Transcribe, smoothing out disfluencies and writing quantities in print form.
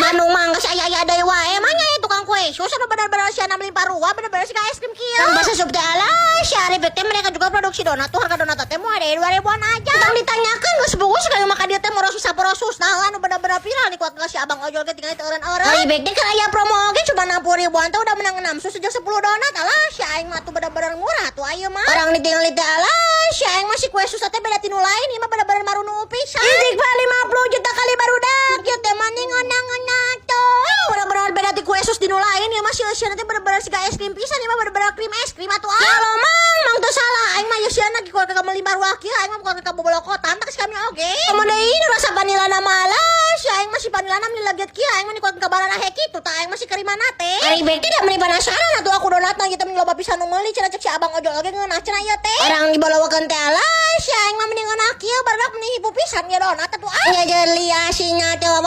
Bandung mah geus aya-aya deui wae mah nya tukang kue sus anu bener-bener sia melimpah ruah, bener-bener siga es krim kieu. Yang bahasa sub teh, alah si Arif teh mereka juga produksi donat tuh, harga donat teh mau ada 2 ribuan aja. Tong ditanyakan geus bungkus kayak maka dia teh mau susah porosus. Nah, anu bener-bener viral nih kuat si abang ojol ge tinggal eureun-eureun. Kali baik teh kan aya promo oge, cuma 60 ribuan teh udah menang 6 sus sejak 10 donat. Alah si aing mah tuh bener-bener murah tuh ayeuna mah. Orang ditinggal teh, alah si aing masih kue sus teh beda tinu lain, ieu mah bener-bener marunu pisan. Istighfar 50 juta kali, barudak ieu teh mah ngeunah tuh. Bener-bener beda ti kue sus dinu lain, ieu mah si eusieuna teh bener-bener siga es krim pisan, ieu mah bener-bener krim es krim atuh ah. Kalau mang mang teu salah aing mah eusieuna ge keluarga melimpah ruah kieu, aing mah bukan ka bobolokotan tak si kami oge. Komo deui nu rasa vanilana mah, alah si aing masih vanilana meni leget kieu, aing mah nikuat ka barana hek kitu tah, aing masih kerimana teh. Ari baik tidak meni penasaran atuh aku donatna gitu, meni loba pisan nu meuli cenah, cek si abang ojol oge ngeunah cenah ieu teh. Orang dibolowakeun teh, alah si aing mah meni ngeunah kieu, barudak meni hipu pisan ieu donat atuh ah. Nya jeli asinya teh.